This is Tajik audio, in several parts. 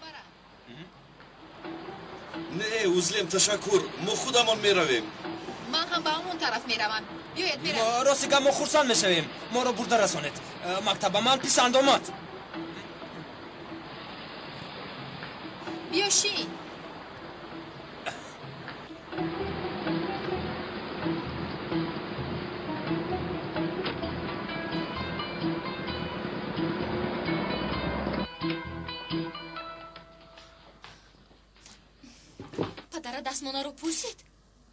барам. Не, узлем, ташаккур, мо худамон меравем. Ман ҳам ба ҳамон тараф меравам. Биёед, меравем. Рости гап, мо хурсанд мешавем. Моро бурда расонед. Мактаб ба ман писанд омад. Биё, шин. Падара дастмонаро пурсид?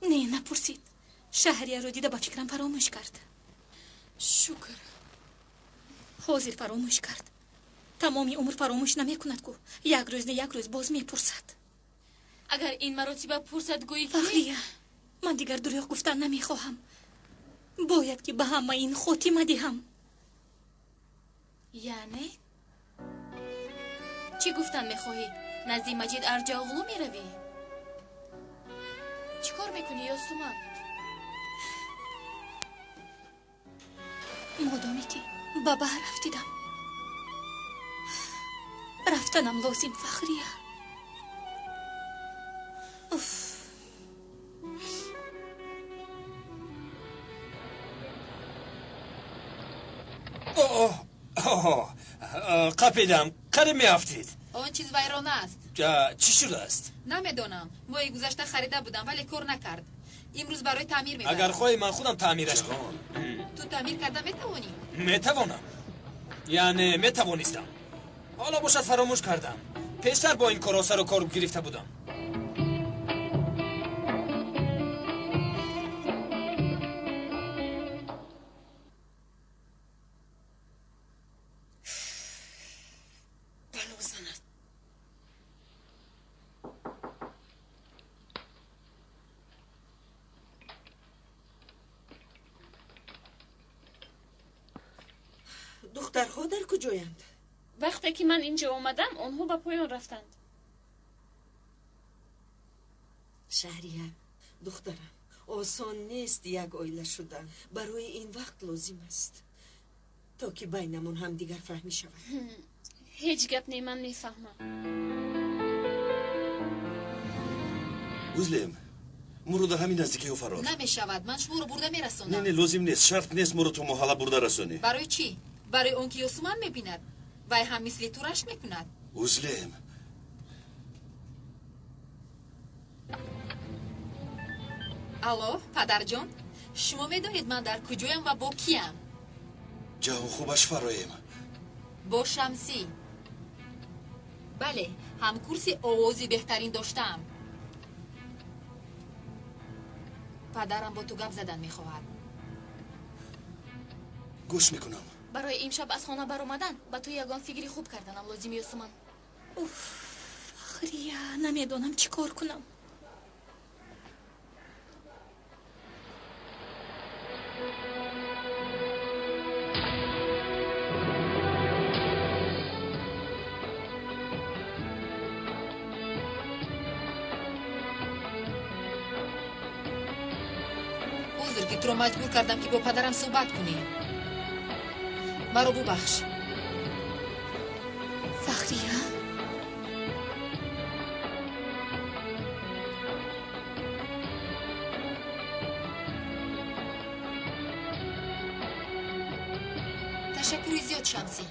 Не, напурсид. Шаҳрияро дида ба фикрам фаромӯш кард. Шукр. Ҳозир фаромӯш кард. Тамоми умр фаромӯш намекунад ку. Як рӯз не як рӯз боз мепурсад. Агар ин маротиба пурсад, гӯӣ ки Фахрия, ман дигар дурӯғ гуфтан намехоҳам. Бояд ки ба ҳама ин хотима диҳам. Яъне? Чӣ гуфтан мехоҳӣ? Назди Маҷид Арҷаоғлу меравӣ? Чӣ кор мекунӣ, Ёсуман? Модоме ки ба баҳр афтидам, рафтанам лозим, Фахрия. Уф. Қапидам, қариб меафтид. Он чиз вайрона аст. Чӣ шудааст? Намедонам. Моҳи гузашта харида будам, вале кор накард. Имрӯз барои таъмир мебарам. Агар хоҳӣ, ман худам таъмираш кунам. Ту таъмир карда метавонӣ? Метавонам. Яъне метавонистам. Ҳоло бошад фаромӯш кардам. Пештар бо ин корҳо сару кор гирифта будам. Бало занад. Духтарҳо дар куҷоянд? Вақте ки ман инҷо омадам, онҳо ба поён рафтанд. Шаҳрия, духтарам, осон нест як оила шудан. Барои ин вақт лозим аст, то ки байнамон ҳамдигар фаҳмӣ шавад. Ҳеҷ гап не, ман мефаҳмам. Узлем, моро дар ҳамин наздикиҳо фарор. Намешавад, ман шуморо бурда мерасонам. Не, не, лозим нест, шарт нест моро то маҳалла бурда расонӣ. Барои чӣ? Барои он ки Ёсуман мебинад. Вай ҳам мисли ту рашк мекунад. Узлем. Алло, падарҷон, шумо медонед ман дар куҷоям ва бо киям? Ҷаҳон хубаш фароем. Бо Шамсӣ. Бале, ҳамкурси овози беҳтарин доштаам. Падарам бо ту гап задан мехоҳад. Гӯш мекунам. Барои имшаб аз хона баромадан ба ту ягон фикри хуб карданам лозим, Ёсуман. Уф, Фахрия, намедонам чӣ кор кунам. Узр ки туро маҷбур кардам ки бо падарам суҳбат кунӣ. Маро бубахш. Фахрия, ташаккури зиёд, Шамсӣ.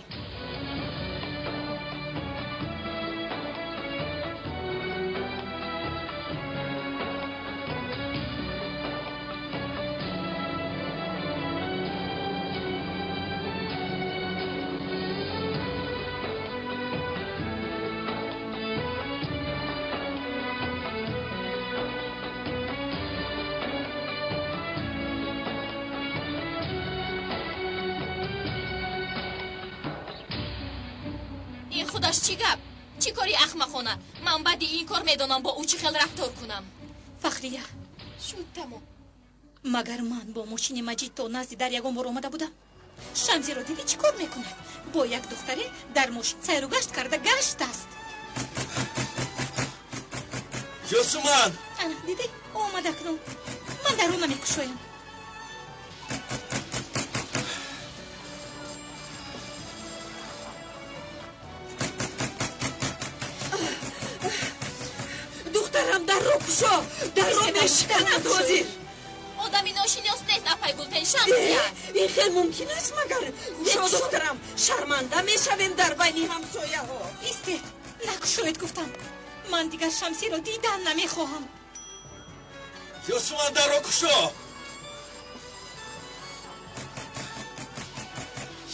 Худаш чӣ гап? Чӣ кори ахмақона? Ман баъди ин кор медонам бо ӯ чӣ хел рафтор кунам. Фахрия, шуд тамом. Магар ман бо мошини Маҷид то назди дар ягон бор омада будам? Шамсиро дидӣ чӣ кор мекунад? Бо як духтаре дар мошин сайру гашт карда гаштааст. Ёсуман! Ана, дидӣ? Омада акнун. Ман дарро намекушоям. Дарро кушо, дарро мешиканад ҳозир. Одами ношинос нест, апай Гултен, Шамсӣ аст. Ин хел мумкин аст магар? Кушо, духтарам, шарманда мешавем дар байни ҳамсояҳо. Истед, накушоед гуфтам. Ман дигар Шамсиро дидан намехоҳам. Ёсуман, дарро кушо.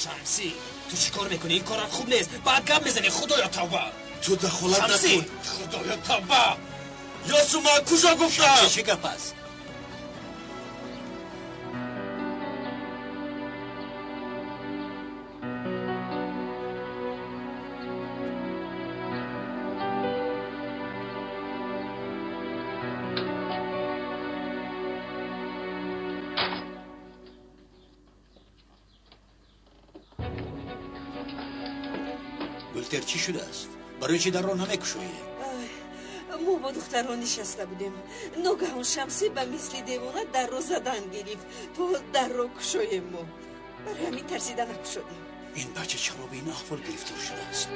Шамсӣ, ту чӣ кор мекунӣ? Ин корат хуб нест. Баъд гап мезанӣ. Худоё, тавба! Ту дахолат Шамсӣ! накун. Худоё, тавба! Ёсуман, кушо гуфтам. Чӣ гап аст? Гултер, чӣ шудааст? Барои чӣ дарро намекушоӣ? Мо бо духтарон нишаста будем. Ногаҳон Шамсӣ ба мисли девона дарро задан гирифт, то дарро кушоем мо. Барои ҳамин тарсида накушодем. Ин бача чаро ба ин аҳвол гирифтор шудааст?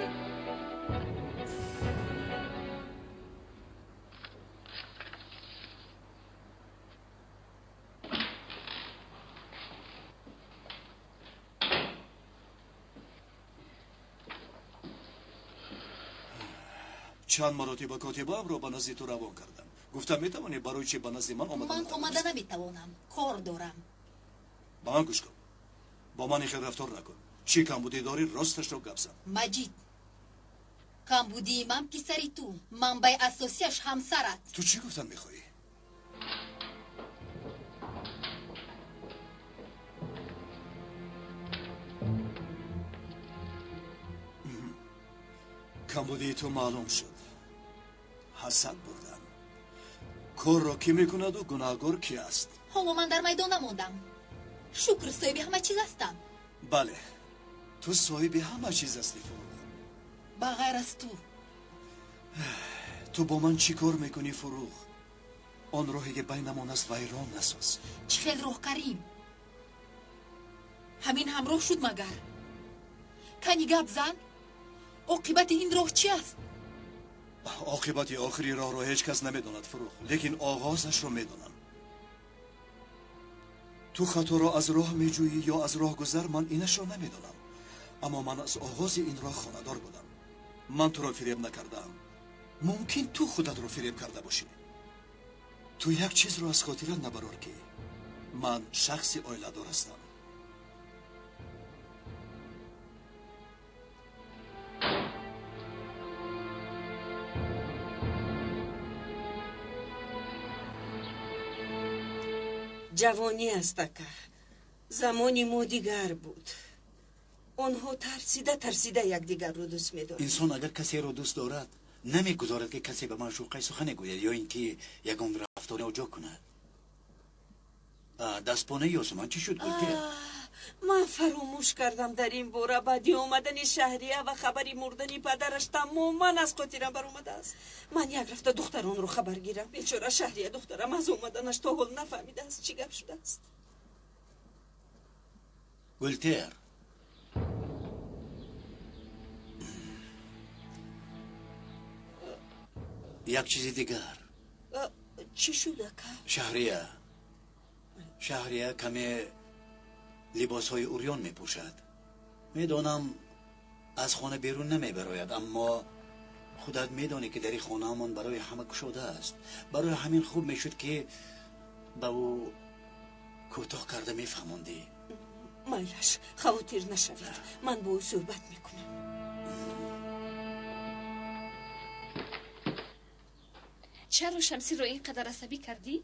Чанд маротиба котибаамро ба назди ту равон кардам. Гуфтам, метавонӣ барои чӣ ба назди ман омада Ман омада наметавонам, кор дорам. Ба ман гӯш кун, бо ман ин хел рафтор накун. Чӣ камбудӣ дорӣ, росташро гап зан. Маҷид, камбудии ман писари ту, манбаи асосиаш ҳамсарат. Ту чӣ гуфтан мехоҳӣ? Камбудии ту маълум шуд. Ҳасад бурдан. Корро кӣ мекунаду гунаҳгор кӣ аст? Ҳоло ман дар майдон намондам. Шукр, соҳиби ҳама чиз ҳастам. Бале, ту соҳиби ҳама чиз ҳастӣ, Фуруғ. Ба ғайр аз ту. Ту бо ман чӣ кор мекунӣ, Фуруғ? Он роҳе ки байнамон аст, вайрон насоз. Чӣ хел роҳ, Карим? Ҳамин ҳамроҳ шуд магар? Кани гап зан, оқибати ин роҳ чи аст? Оқибати охири роҳро ҳеҷ кас намедонад, Фуруғ, лекин оғозашро медонам. Ту хаторо аз роҳ меҷӯӣ ё аз роҳ гузар, ман инашро намедонам. Аммо ман аз оғози ин роҳ хонадор будам. Ман туро фиреб накардаам. Мумкин ту худатро фиреб карда бошӣ. Ту як чизро аз хотира набарор, ки ман шахси оиладор ҳастам. Ҷавонӣ аст, ака. Замони мо дигар буд. Онҳо тарсида тарсида якдигарро дӯст медоранд. Инсон агар касеро дӯст дорад, намегузорад, ки касе ба маъшуқаи сухане гӯяд ё ин ки ягон рафтор ноҷо кунад. Дастпонаи Ёсуман чӣ шуд, Гултер? Ман фаромӯш кардам дар ин бора. Баъди омадани Шаҳрия ва хабари мурдани падараш тамоман аз хотирам баромадааст. Ман як рафта духтаронро хабар гирам. Бечора Шаҳрия духтарам аз омаданаш то ҳол нафаҳмидааст, чӣ гап шудааст. Гултер, як чизи дигар. Чӣ шуд, ака? Шаҳрия каме либосҳои урён мепӯшад. Медонам, аз хона берун намебарояд, аммо худат медонӣ, ки дари хонаамон барои ҳама кушода аст. Барои ҳамин хуб мешуд, ки ба ӯ кӯтоҳ карда мефаҳмондӣ. Майлаш, хавотир нашавед, ман бо ӯ суҳбат мекунам. Чаро Шамсиро ин қадар асабӣ кардӣ?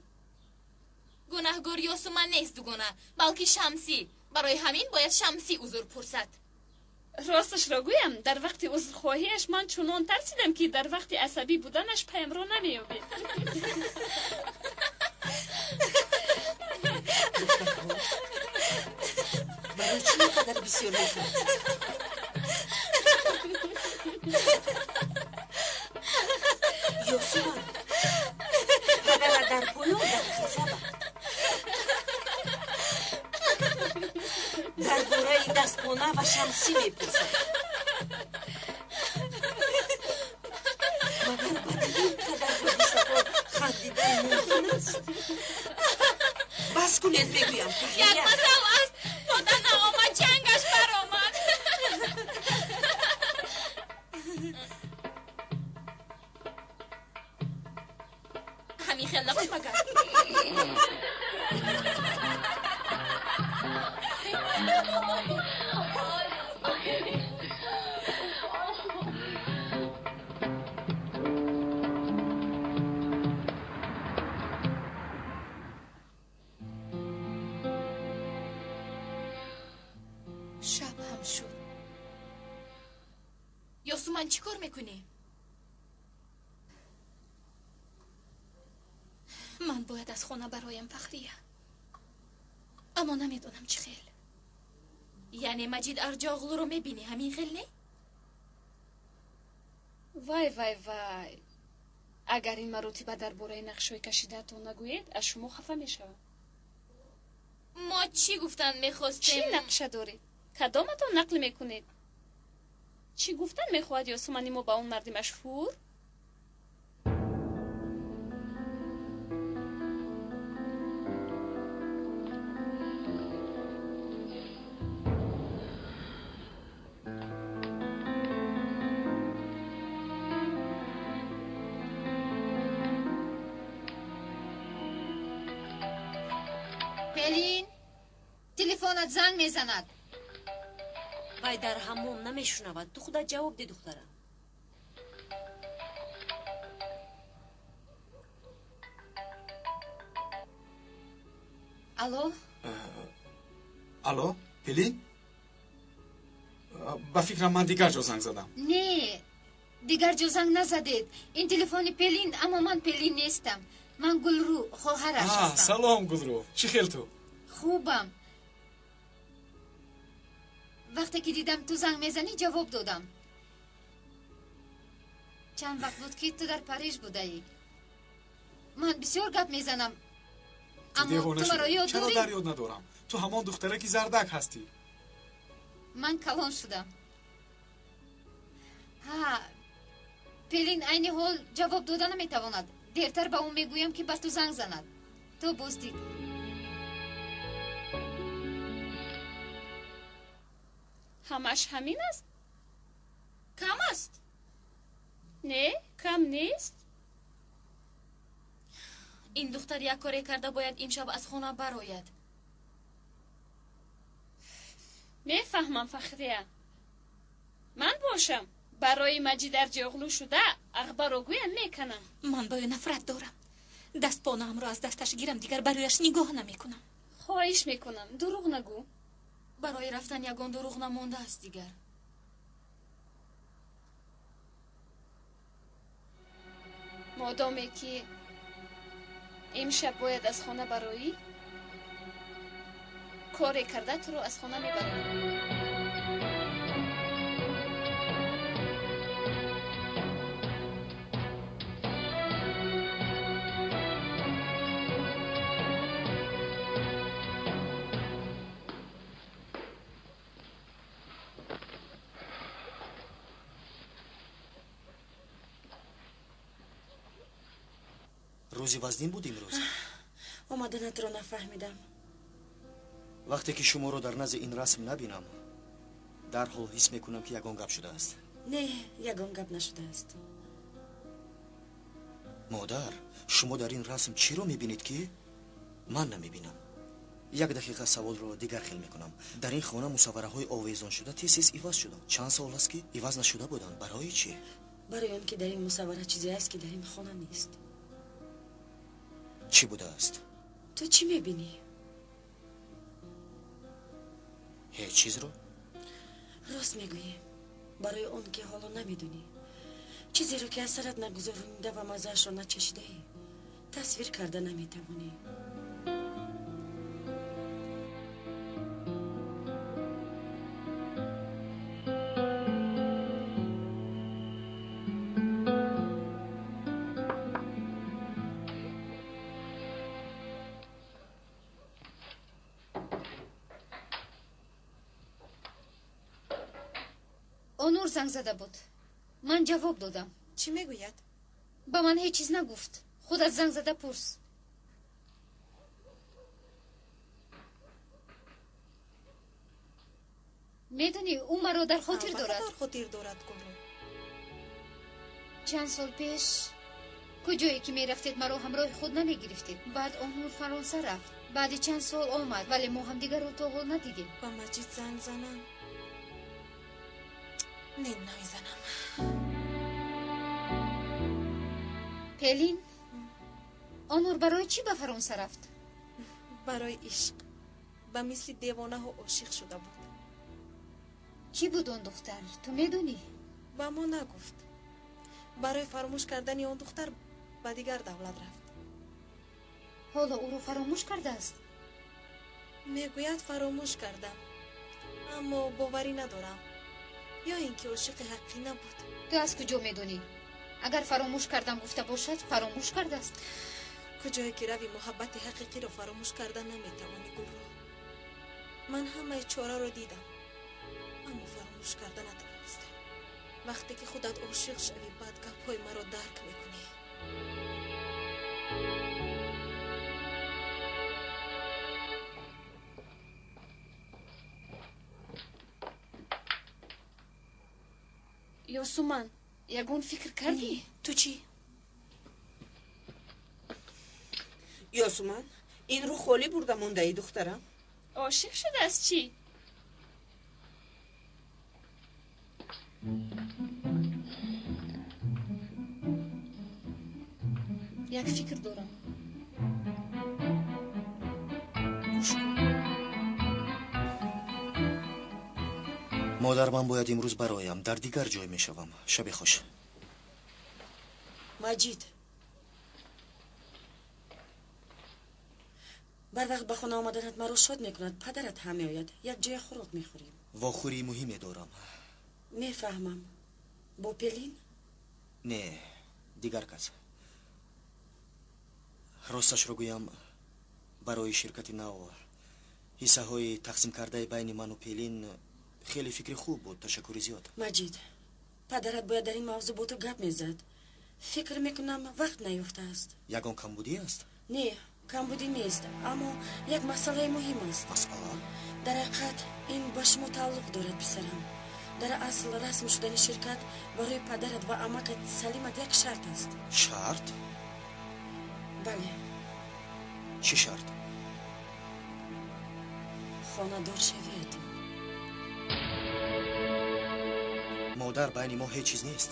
Гунаҳгор Ёсуман нест, дугона, балки Шамсӣ. Барои ҳамин бояд Шамсӣ узр пурсад. Росташро гӯям, дар вақти узрхоҳиаш ман чунон тарсидам, ки дар вақти асабӣ буданаш паямро намеёбед. Барои чӣ ин қадар бисёр механдед? Ёсуман, падарат дар поён дар ғазаб дар бораи дастпона ва Шамсӣ мепурсад. Магар баъди ин қадар ҳодисаҳо Мумкин аст. Бас кунед, мегӯям. Як масал аст, пода наомад, чангаш баромад. Ҳамин хел набуд магар? Шаб ҳам шуд. Ёсуман, чӣ кор мекунӣ? Ман бояд аз хона бароям, Фахрия, аммо намедонам чӣ хел. Яъне Маҷид Арҷоғлуро мебинӣ, ҳамин хел не? Вай, вай, вай, агар ин маротиба дар бораи нақшҳои кашидаатон нагӯед, аз шумо хафа мешавам. Мо чӣ гуфтан мехостем? Чӣ нақша доред? Кадоматон нақл мекунед? Чӣ гуфтан мехоҳад Ёсумани мо ба он марди машҳур? Пелин, телефонат занг мезанад. Вай дар ҳаммом намешунавад. Ту худат ҷавоб де, духтарам. Алло? Алло, Пелин? Ба фикрам, ман дигар ҷо занг задам. Не, дигар ҷо занг назадед. Ин телефони Пелин, аммо ман Пелин нестам. Ман Гулрӯ, хоҳараш ҳастам. Салом, Гулрӯ, чӣ хел ту? Хубам. Вақте ки дидам ту занг мезанӣ, ҷавоб додам. Чанд вақт буд, ки ту дар Париж будаӣ. Ман бисёр гап мезанам, аммо ту маро ёд чаро дорӣ? Дар ёд надорам. Ту ҳамон духтараки зардак ҳастӣ. Ман калон шудам. Ҳа, Пелин айни ҳол ҷавоб дода наметавонад. Дертар ба ӯ мегӯям, ки ба ту занг занад. То боздид. Ҳамаш ҳамин аст? Кам аст? Не, кам нест. Ин духтар як коре карда бояд имшаб аз хона барояд. Мефаҳмам, Фахрия. Ман бошам, барои Маҷид Арҷиоғлу шуда ағбаро гӯям меканам. Ман ба ӯ нафрат дорам. Дастпонаамро аз дасташ гирам, дигар барояш нигоҳ намекунам. Хоҳиш мекунам, дурӯғ нагӯ. Барои рафтан ягон дурӯғ намондааст дигар. Модоме ки имшаб бояд аз хона бароӣ, коре карда туро аз хона мебарам. Рӯзи вазнин буд имрӯз. Омаданатро нафаҳмидам. Вақте ки шуморо дар назди ин расм набинам, дарҳол ҳис мекунам, ки ягон гап шудааст. Не, ягон гап нашудааст. Модар, шумо дар ин расм чиро мебинед, ки ман намебинам? Як дақиқа, саволро дигар хел мекунам. Дар ин хона мусаввараҳои овезоншуда тез тез иваз шуданд. Чанд сол аст, ки иваз нашуда буданд. Барои чӣ? Барои он ки дар ин мусаввара чизе аст, ки дар ин хона нест. Чӣ будааст? Ту чӣ мебинӣ? Ҳеҷ чизро. Рост мегӯӣ, барои он ки ҳоло намедонӣ. Чизеро, ки аз сарат нагузаронида ва маззаашро начашидаӣ, тасвир карда наметавонӣ. Онур занг зада буд. Ман ҷавоб додам. Чӣ мегӯяд? Ба ман ҳеҷ чиз нагуфт. Худат занг зада пурс. Медонӣ, ӯ маро дар хотир дорад. Дар хотир дорад, Гулрӯ. Чанд сол пеш куҷое ки мерафтед, маро ҳамроҳи худ намегирифтед. Баъд Онур Фаронса рафт. Баъди чанд сол омад, вале мо ҳамдигарро то ҳол надидем. Ба Маҷид занг занам? Не, намезанам. Пелин, Онур барои чӣ ба Фаронса рафт? Барои ишқ. Ба мисли девонаҳо ошиқ шуда буд. Кӣ буд он духтар? Ту медонӣ? Ба мо нагуфт. Барои фаромӯш кардани он духтар ба дигар давлат рафт. Ҳоло ӯро фаромӯш кардааст? Мегӯяд, фаромӯш кардам, аммо боварӣ надорам. Ё ин ки ошиқи ҳақиқӣ набуд. Ту аз куҷо медонӣ? Агар фаромӯш кардам гуфта бошад, фаромӯш кардааст. Куҷое ки рави, муҳаббати ҳақиқиро фаромӯш карда наметавонӣ, Гулрӯ. Ман ҳамаи чораро дидам, аммо фаромӯш карда натавонистам. Вақте ки худат ошиқ шавӣ, баъд гапҳои маро дарк мекунӣ. Ёсуман, ягон фикр кардӣ? Ту чӣ? Ёсуман, инро холӣ бурда мондаӣ, духтарам. Ошиқ шудааст чӣ? Як фикр дорам. Гӯш кун. Модар, ман бояд имрӯз бароям, дар дигар ҷой мешавам. Шаби хуш. Маҷид, барвақт ба хона омаданат маро шод мекунад. Падарат ҳам меояд, як ҷоя хӯрок мехӯрем. Вохӯрии муҳиме дорам. Мефаҳмам. Бо Пелин? Не, дигар кас. Росташро гӯям, барои ширкати нав ҳиссаҳои тақсимкардаи байни ману Пелин хеле фикри хуб буд. Ташаккури зиёд. Маҷид, падарат бояд дар ин мавзӯъ бо ту гап мезад. Фикр мекунам, вақт наёфтааст. Ягон камбудӣ аст? Не, камбудӣ нест, аммо як масъалаи муҳим аст. Масъала? Дар ҳақиқат ин ба шумо тааллуқ дорад, писарам. Дар асл расм шудани ширкат барои падарат ва амакат Салимат як шарт аст. Шарт? Бале. Чӣ шарт? Хонадор шавиятон. Модар, байни мо ҳеҷ чиз нест.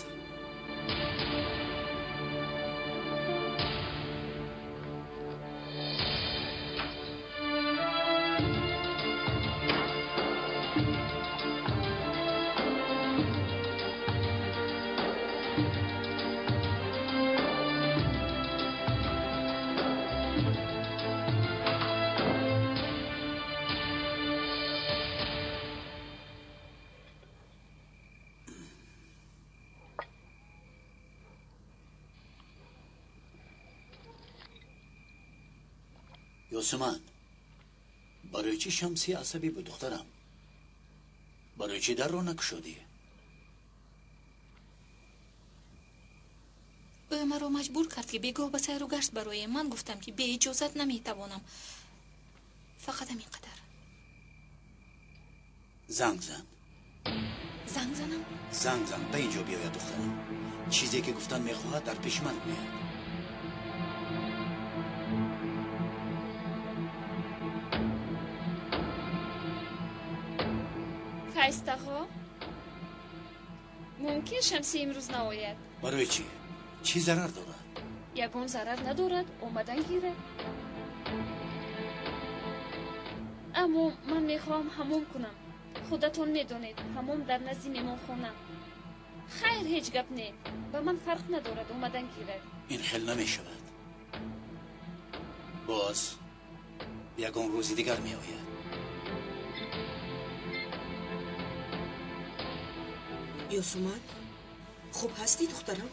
Ёсуман, барои чӣ Шамси асабӣ буд, духтарам? Барои чӣ дарро накушодӣ? Ӯ маро маҷбур кард, ки бегоҳ ба сайру гашт бароем. Ман гуфтам, ки беиҷозат наметавонам. Фақат ҳамин қадар. Занг зан. Занг занам? Занг зан, ба инҷо биёяд, духтарам. Чизе ки гуфтан мехоҳад, дар пеши ман гӯяд. Файзтағо, мумкин Шамси имрӯз наояд. Барои чӣ? Чӣ зарар дорад? Ягон зарар надорад, омадан гирад. Аммо ман мехоҳам ҳамом кунам. Худатон медонед, ҳамом дар назди меҳмонхона. Хайр, ҳеҷ гап не, ба ман фарқ надорад, омадан гирад. Ин хел намешавад. Боз ягон рӯзи дигар меояд. Ёсуман, хуб ҳастӣ, духтарам?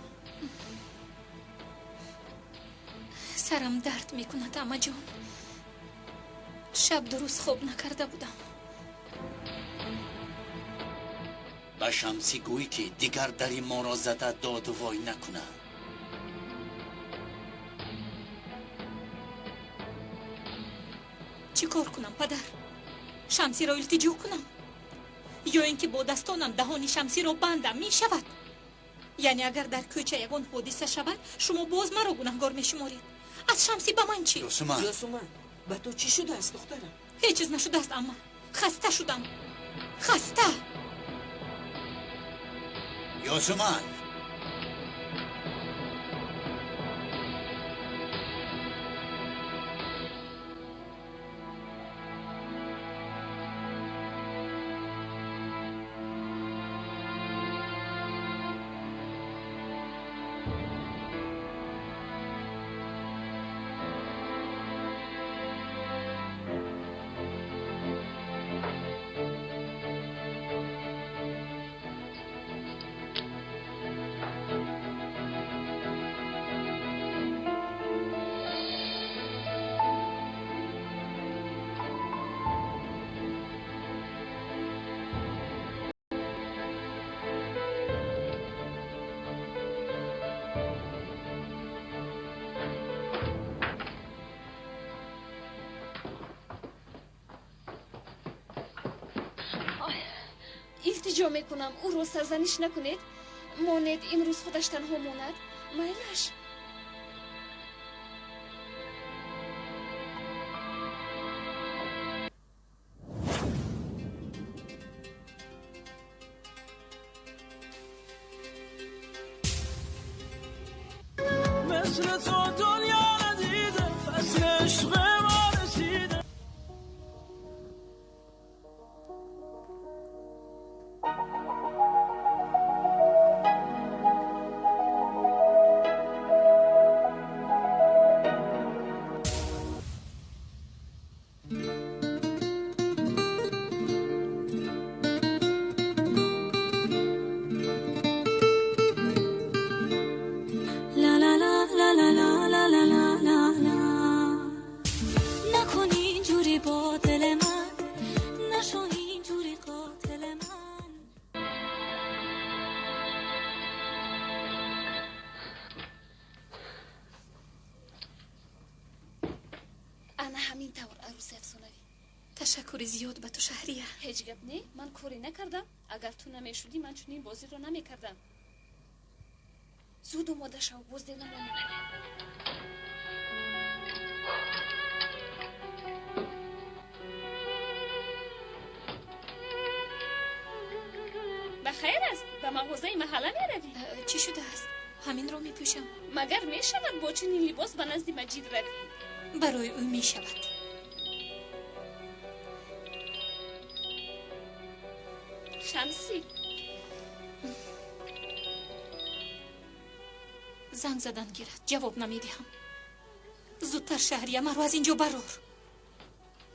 Сарам дард мекунад, амаҷон. Шаб дуруст хоб накарда будам. Ба Шамсӣ гӯй, ки дигар дари моро зада доду вой накунад. Чӣ кор кунам, падар? Шамсиро илтиҷо кунам? Ё ин ки бо дастонам даҳони Шамсиро бандам, мешавад? Яъне агар дар кӯча ягон ҳодиса шавад, шумо боз маро гунаҳгор мешуморед. Аз Шамсӣ ба ман чӣ? Ёсуман, Ёсуман, ба ту чӣ шудааст, духтарам? Ҳеҷ чиз нашудааст, амма. Хаста шудам. Хаста. Ёсуман. Илтиҷо мекунам, ӯро сарзаниш накунед. Монед имрӯз худаш танҳо монад. Майлаш. مثل تو دنیا ندیده، فصل عشق ما رسیده. لا لا لا لا لا لا لا لا لا لا. نکن اینجوری با دل من، نشو اینجوری قاتل من. Ана ҳамин тавр, арӯси афсонавӣ. Ташаккури зиёд ба ту, Шаҳрия. Ҳеҷ гап не, ман коре накардам. Агар ту намешудӣ, ман чунин бозиро намекардам. Зуд омода шав, боз дер намонем. Ба хайр аст, ба мағозаи маҳалла меравӣ? Чӣ шудааст? Ҳаминро мепӯшам. Магар мешавад бо чунин либос ба назди Маҷид равӣ? Барои ӯ мешавад. Шамсӣ. Занг задан гирад, ҷавоб намедиҳам. Зудтар, Шаҳрия, маро аз ин ҷо барор.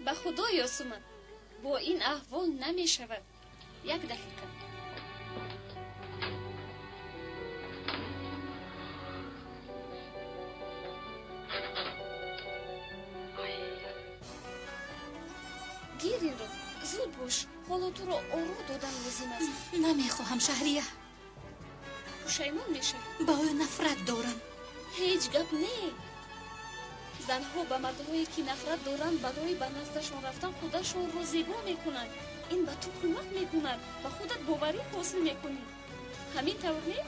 Ба худо, Ёсуман, бо ин аҳвол намешавад. Як дақиқа. Гир инро, зуд бош. Ҳоло туро оро додан лозим аст. Намехоҳам, Шаҳрия. Пушаймон мешавӣ. Ба ӯ нафрат дорам. Ҳеҷ гап не. Занҳо ба мардҳое ки нафрат доранд, барои ба наздашон рафтан худашонро зебо мекунанд. Ин ба ту кӯмак мекунад, ба худат боварӣ ҳосил мекунӣ. Ҳамин тавр не?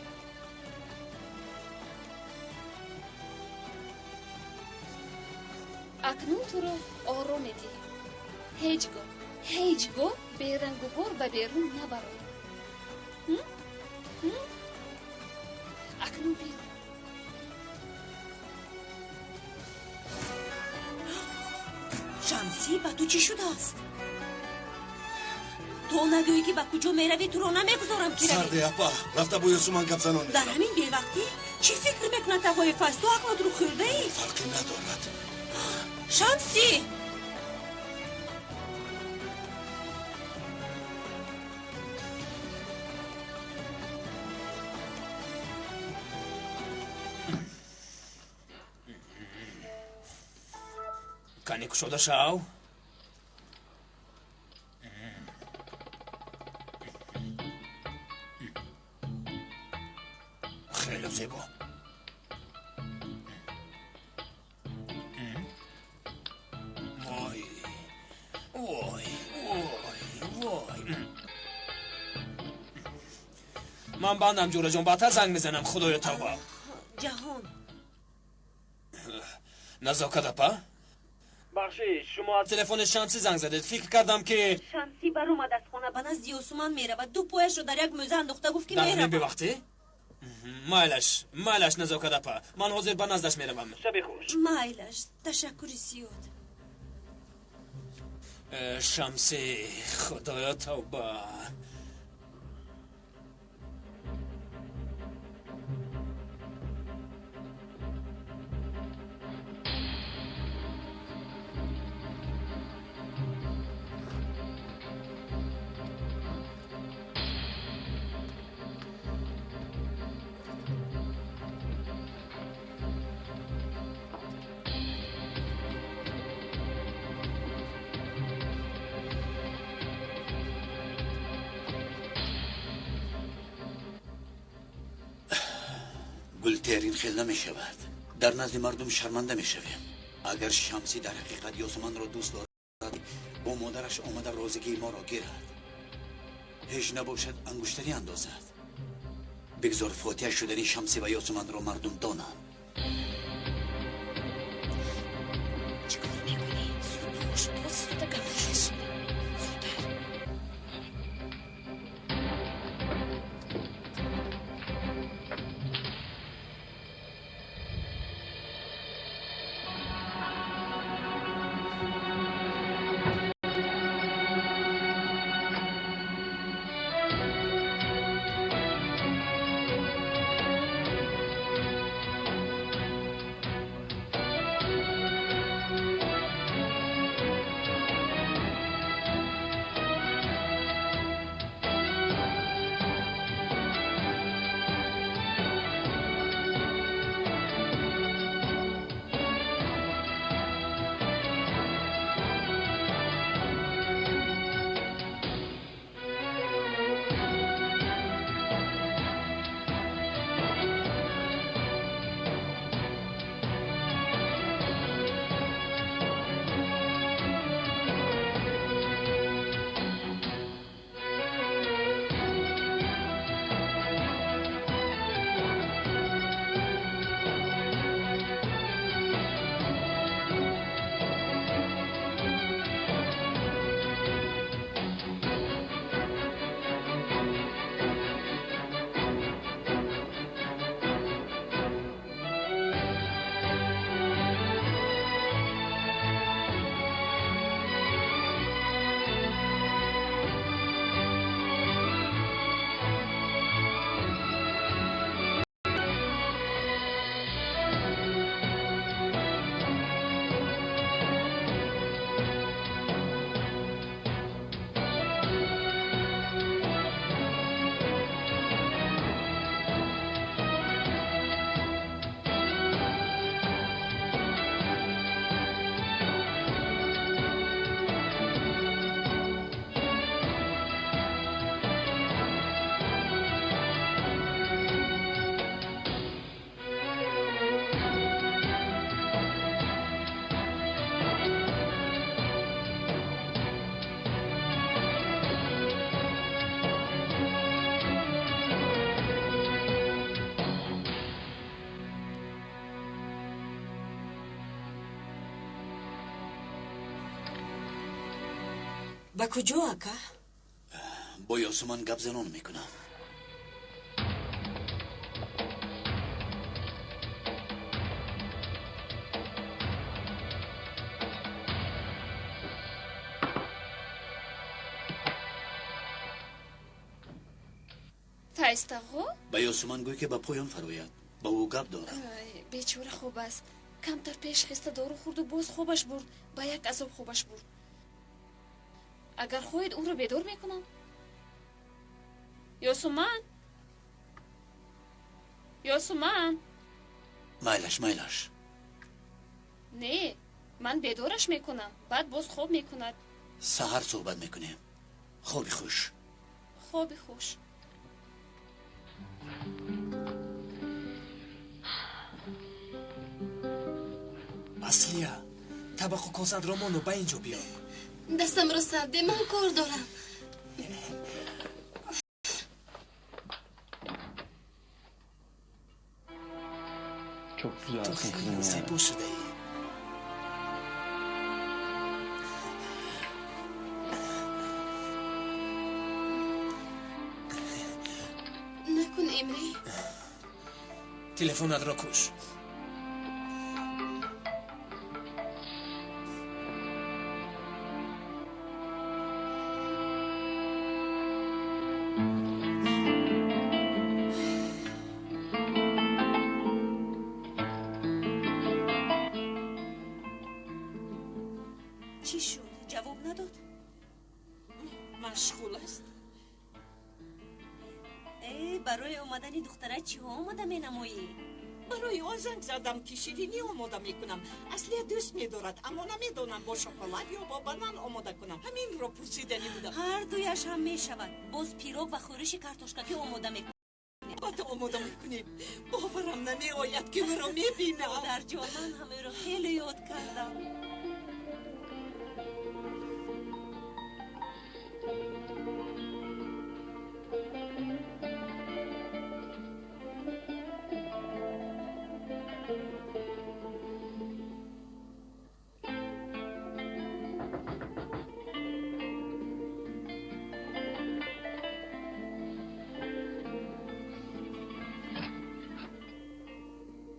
Акнун туро оро медиҳем. Ҳеҷ гоҳ, ҳеҷ гоҳ берангу бор ба берун набарор. Акнун биё. Шамсӣ, ба ту чӣ шудааст? То нагӯӣ ки ба куҷо меравӣ, туро намегузорам ки равӣ. Сарде апа, рафта бо Ёсуман гап занон. Дар ҳамин бевақтӣ чӣ фикр мекунад тағои фаз? Ту ақлатро хӯрдаӣ? Фарқе надорад. Шамсӣ! Кане кушода шав. Хеле зебо. Вой. Ман бандам, ҷӯраҷон, баъдтар занг мезанам. Худоё, тавба. Ҷаҳон. Назокат апа, бахшиш, шумо аз телефони Шамсӣ занг задед. Фикр кардам, ки Шамсӣ баромад аз хона, ба назди Ёсуман меравад. Ду пояшро дар як мӯза андохта, гуфт, ки дар ҳамин меравад. бевақтӣ? Майлаш, майлаш, Назокат апа, ман ҳозир ба наздаш меравам. Шаби хуш. Майлаш, ташаккури зиёд. Шамсӣ, худоё, тавба. Гултер, ин хел намешавад. Дар назди мардум шарманда мешавем. Агар Шамсӣ дар ҳақиқат Ёсуманро дӯст дорад, бо модараш омада розигии моро гирад. Ҳеҷ набошад, ангуштарӣ андозад. Бигзор фотиҳа шудани Шамсӣ ва Ёсуманро мардум донанд. Чӣ кор мекунӣ? Зуд бош, боз истода гап мешунӣ. Зудтар. Ба куҷо, ака? Бо Ёсуман гап занон мекунам. Файзтағо? Ба Ёсуман гӯй, ки ба поён фарояд, ба ӯ гап дорам. Ай, бечора хоб аст. Камтар пеш хеста дору хӯрду боз хобаш бурд. Ба як азоб хобаш бурд. Агар хоҳед, ӯро бедор мекунам. Ёсуман, Ёсуман. Майлаш, майлаш. Не, ман бедораш мекунам, баъд боз хоб мекунад. Саҳар суҳбат мекунем. Хоби хуш. Хоби хуш. Аслия, табақу косатро мону ба ин ҷо биё. Дастамро сарде, ман кор дорам. Çok Ту güzelsin хеле kızım ya. зебо шудаӣ. Накун, Эмре. Телефонатро куш. Чӣ шуд, ҷавоб надод? Машғул аст. Э, барои омадани духтара чиҳо омода менамоӣ? Барои он занг задам, ки ширинӣ омода мекунам. Аслия дӯст медорад, аммо намедонам, бо шоколад ё бо банан омода кунам. Ҳаминро пурсиданӣ будам. Ҳар дуяш ҳам мешавад. Боз пирог ва хӯриши картошкакӣ омода мекунем. Албатта, омода мекунем. Боварам намеояд, ки ӯро мебинам. Модарҷон, ман ҳам ӯро хеле ёд кардам.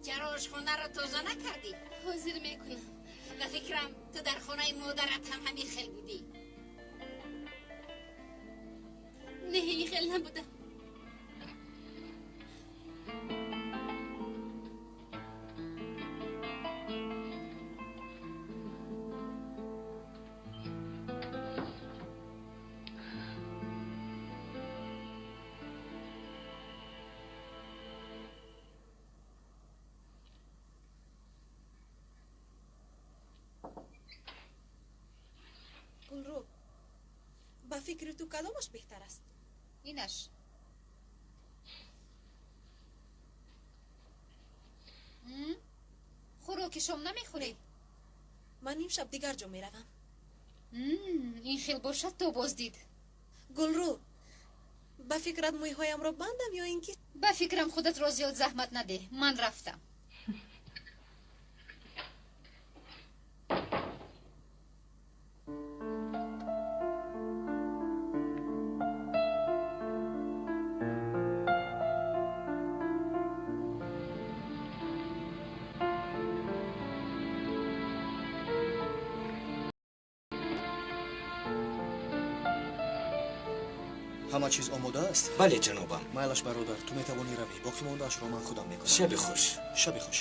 Чаро ошхонаро тоза накардӣ? Ҳозир мекунам. Ба фикрам, ту дар хонаи модарат ҳам ҳамин хел будӣ. Не, ин хел набудам. Гулрӯ, ба фикри ту кадомаш беҳтар аст? Инаш. Хӯроки шом намехӯрӣ? Ман имшаб дигар ҷо меравам. Ин хел бошад, то боздид. Гулрӯ, ба фикрат мӯйҳоямро бандам ё ин ки? Ба фикрам, худатро зиёд заҳмат надеҳ. Ман рафтам. Ҳама чиз омода аст? Бале, ҷанобам. Майлаш, бародар, ту метавонӣ равӣ, боқӣ мондаашро ман худам мекунам. Шаби хуш. Шаби хуш.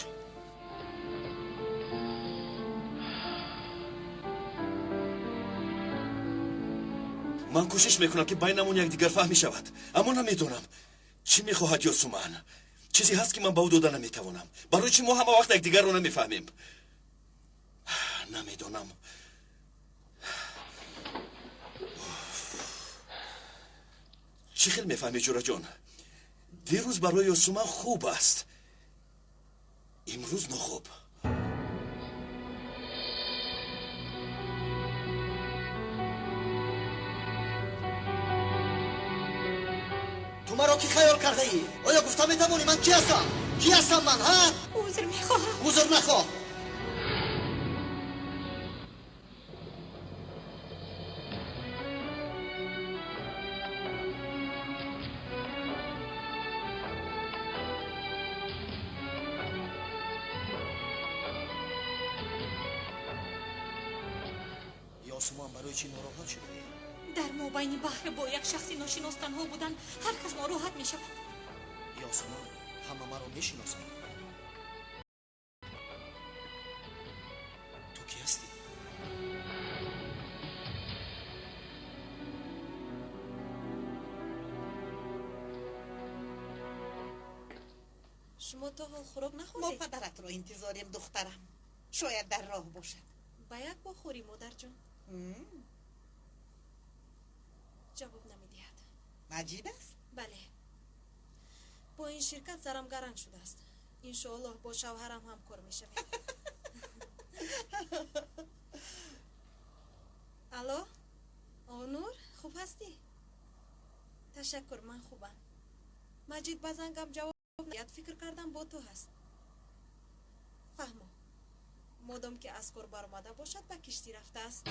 Ман кӯшиш мекунам, ки байнамон якдигарфаҳмӣ шавад, аммо намедонам, чӣ мехоҳад Ёсуман. Чизе ҳаст, ки ман ба ӯ дода наметавонам. Барои чӣ мо ҳама вақт якдигарро намефаҳмем? Намедонам. Чӣ хел мефаҳмӣ, ҷураҷон? Дирӯз барои Ёсуман хуб аст, имрӯз нохуб. Ту маро кӣ хаёл кардаӣ? Оё гуфта метавонӣ, ман кӣ ҳастам? Кӣ ҳастам ман, ҳа? Узр мехоҳам. Узр нахоҳ. Ёсуман, барои чӣ нороҳат шудаӣ? Дар мобайни баҳр бо як шахси ношинос танҳо будан ҳар кас нороҳат мешавад. Ёсуман, ҳама маро мешиносанд. Ту кӣ ҳастӣ? Шумо то ҳол хӯрок Мо нахӯрдед? падаратро интизорем, духтарам. Шояд дар роҳ бошад. Ба як бохӯрӣ, модарҷон. Ҷавоб намедиҳад. Маҷид аст? Бале, бо ин ширкат сарам гаранг шудааст. Иншоаллоҳ, бо шавҳарам ҳамкор мешавем. Алло, Онур, хуб ҳастӣ? Ташаккур, ман хубам. Маҷид ба зангам ҷавоб надиҳад, фикр кардам, бо ту ҳаст. Фаҳмо, модом ки аз кор баромада бошад, ба киштӣ рафтааст.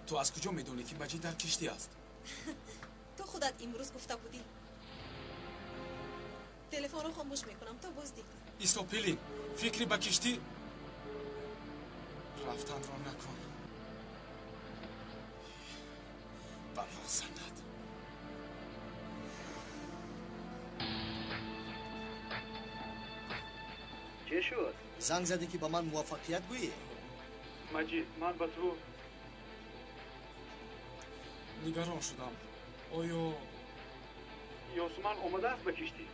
Ту аз куҷо медонӣ, ки Маҷид дар киштӣ аст? Ту худат имрӯз гуфта будӣ. Телефонро хомӯш мекунам то боздид. Исто, Пелин, фикри ба киштӣ рафтанро накун. Бало занад. Чӣ шуд? Занг задӣ, ки ба ман муваффақият гӯӣ? Маҷид, ман ба ту нигарон шудам. Оё Ёсуман омадааст ба киштӣ?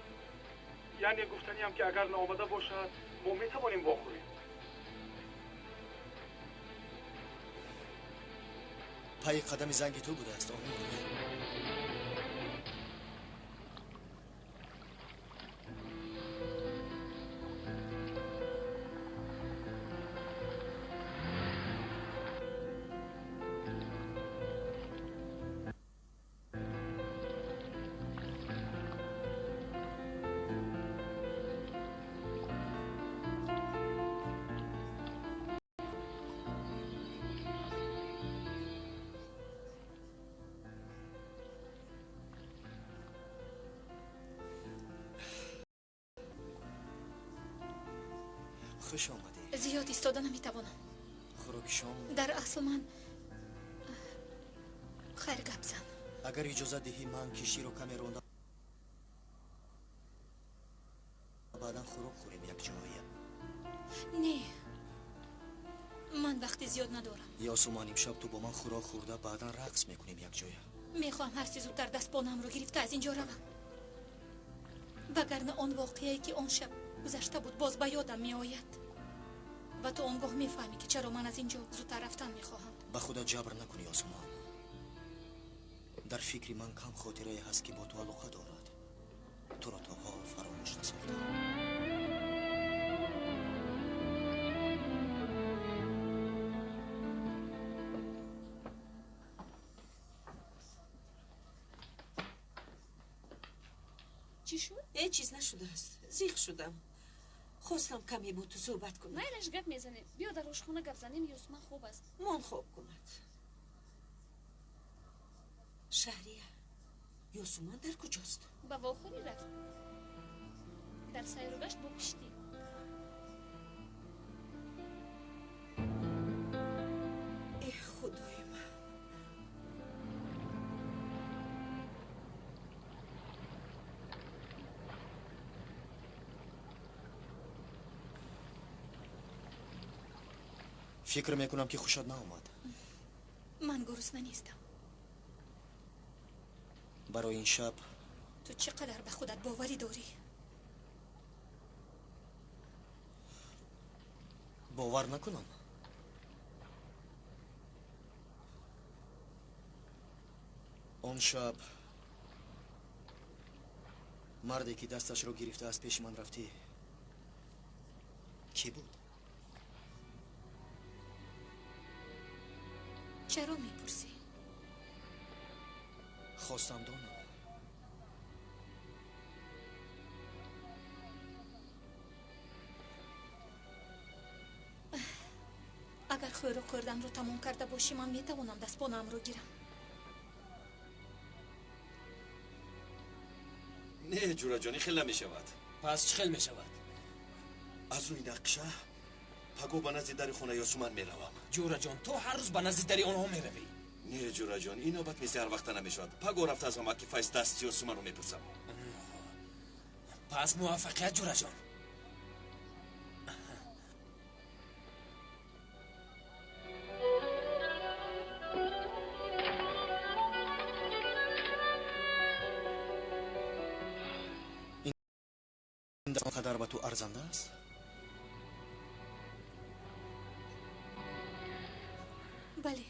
Яъне гуфтаниам, ки агар наомада бошад, мо метавонем вохӯрем. Пайи қадами занги ту будааст, Омур. Хуш омадӣ. Зиёд истода наметавонам. Хӯроки шом? Дар асл ман, хайр, гап зан. Агар иҷозат диҳӣ, ман киштиро каме ронда, баъдан хӯрок хӯрем якҷоя. Не, ман вақти зиёд надорам. Ёсуман, имшаб ту бо ман хӯрок хӯрда, баъдан рақс мекунем якҷоя. Мехоҳам ҳарчи зудтар дастбонамро гирифта аз ин ҷо равам, вагарна он воқеае, ки он шаб гузашта буд, боз ба ёдам меояд ва ту он гоҳ мефаҳмӣ, ки чаро ман аз ин ҷо зудтар рафтан мехоҳам. Ба худат ҷабр накунӣ, Ёсуман. Дар фикри ман кам хотирае ҳаст, ки бо ту алоқа дорад. Туро то ҳол фаромӯш насохтам. Чӣ шуд? Ҳеҷ чиз нашудааст. Зиқ шудам. Хостам каме бо ту суҳбат кунам. Майлаш, гап мезанем. Биё, дар ошхона гап занем. Ёсуман хоб аст. Мон хоб кунад. Шаҳрия, Ёсуман дар куҷост? Ба вохӯрӣ рафт. Дар сайру гашт бо киштӣ. Эҳ, худои ман! Фикр мекунам, ки хушат наомад. Ман гурусна нестам. Барои ин шаб. Ту чӣ қадар ба худат боварӣ дорӣ? Бовар накунам? Он шаб марде, ки дасташро гирифта аз пеши ман рафтӣ, кӣ буд? Чаро мепурсӣ? Хостам донам. Агар хӯрок хӯрданро тамом карда бошӣ, ман метавонам дастбонаамро гирам. Не, ҷураҷон, ин хел намешавад. Пас чӣ хел мешавад? Аз рӯи нақша паго ба назди дари хонаи Ёсуман меравам. Ҷураҷон, ту ҳар рӯз ба назди дари онҳо меравӣ. Не, ҷураҷон, ин навбат мисли ҳар вақта намешавад. Паго рафта аз амаки Файз дасти Ёсуманро мепурсам. Пас муваффақият, ҷураҷон. Ин қадар ба ту арзанда аст? Бале.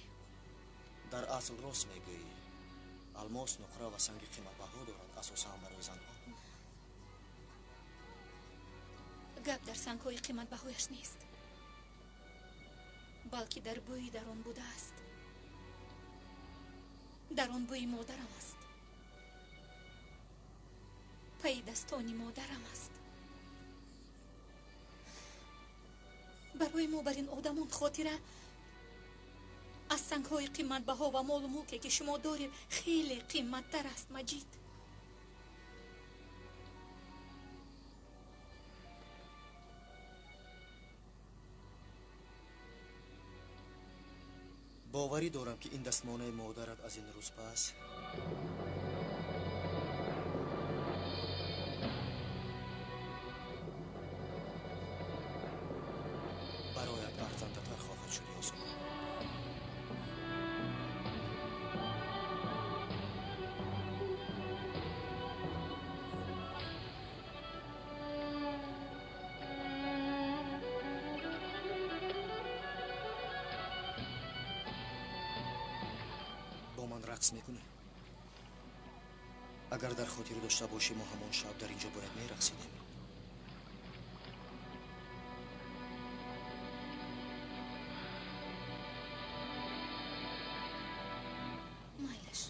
Дар асл рост мегӯӣ. Алмос, нуқра ва санги қиматбаҳо дорад, асосан барои занҳо. Гап дар сангҳои қиматбаҳояш нест, балки дар бӯи дар он будааст. Дар он бӯи модарам аст. Пайи дастони модарам аст. Барои мо бар ин одамон хотира аз сангҳои қиматбаҳо ва молу мулке ки шумо доред хеле қиматтар аст, Маҷид. Боварӣ дорам ки ин дастмонаи модарат аз ин рӯз пас бароят арзандатар хоҳад шуд, Ёсуман. Бо ман рақс мекунӣ? Агар дар хотир дошта бошӣ, мо ҳамон шаб дар инҷо бояд мерақсидем. Майлаш.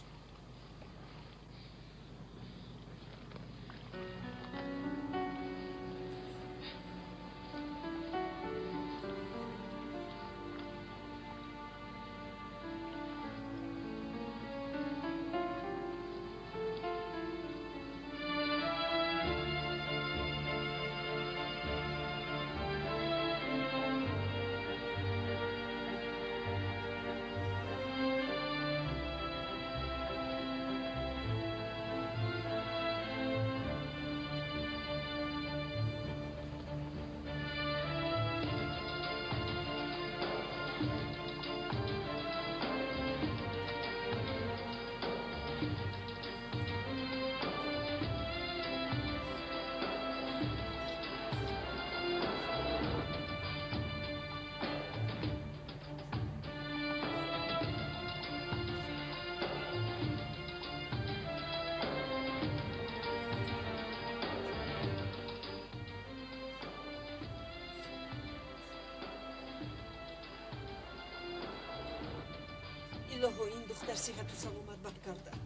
Илоҳо, ин духтар сиҳату саломат баргардад.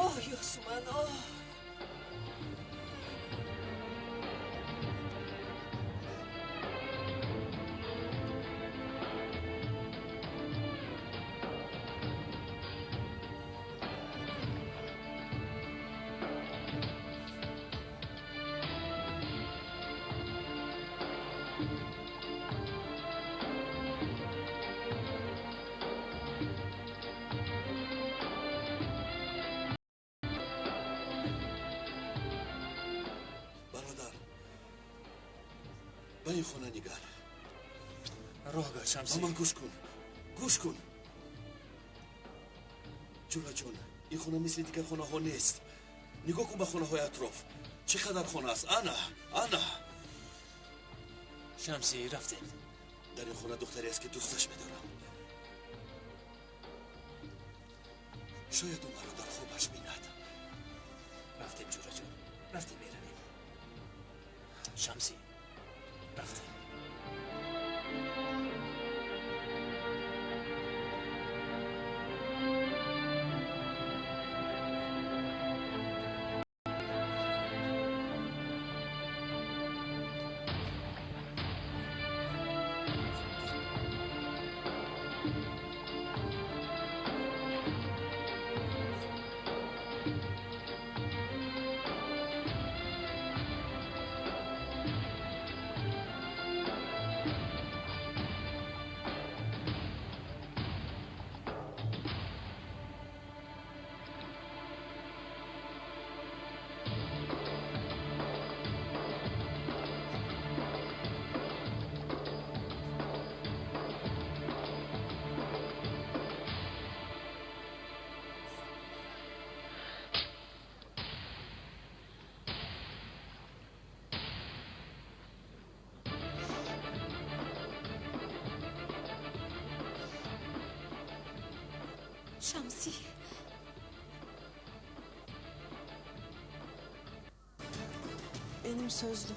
Оҳ, Ёсуман, оҳ! Бародар, ба ин хона нигар. Роҳ гар, Шамсӣ. Ба ман гӯш кун, гӯш кун, Ҷураҷон. Ин хона мисли дигар хонаҳо нест. Нигоҳ кун ба хонаҳои атроф, чӣ қадар хона аст. Ана, ана. Шамсӣ, рафтем. Дар ин хона духтаре аст, ки дӯсташ медорам. Шояд ӯ маро дар хобаш бинад. Рафтем, Ҷураҷон, рафтем, меравем. Шамсӣ, рафтем. Шамсӣ, Benim sözlüm.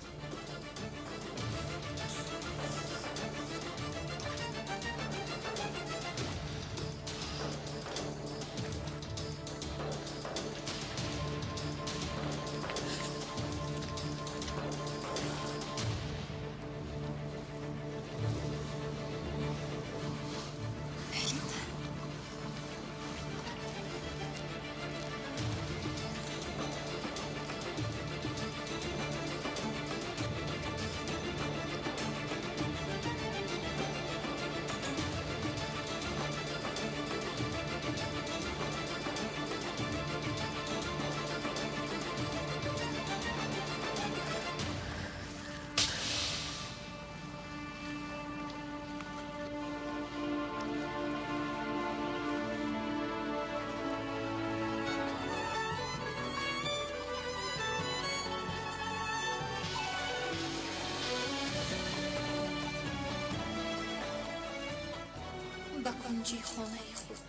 Ба кунҷи хонаи худ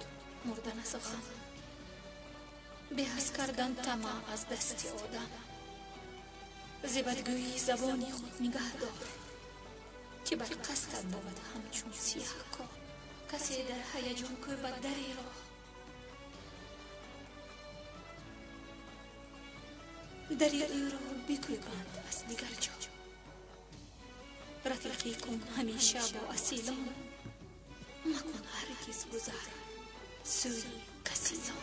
мурдан аз ғам, беҳас кардан тамаъ аз дасти одам. Зи бадгӯии забони худ нигаҳ дор, ки бар қасдат бовад ҳамчун сиёҳкор. Касе дар ҳаяҷон кӯбад дареро, дари ӯро бикӯбанд аз дигар ҷо. Рафиқӣ кун ҳамеша бо асилон, макун ҳаргиз гузар сӯи касилон.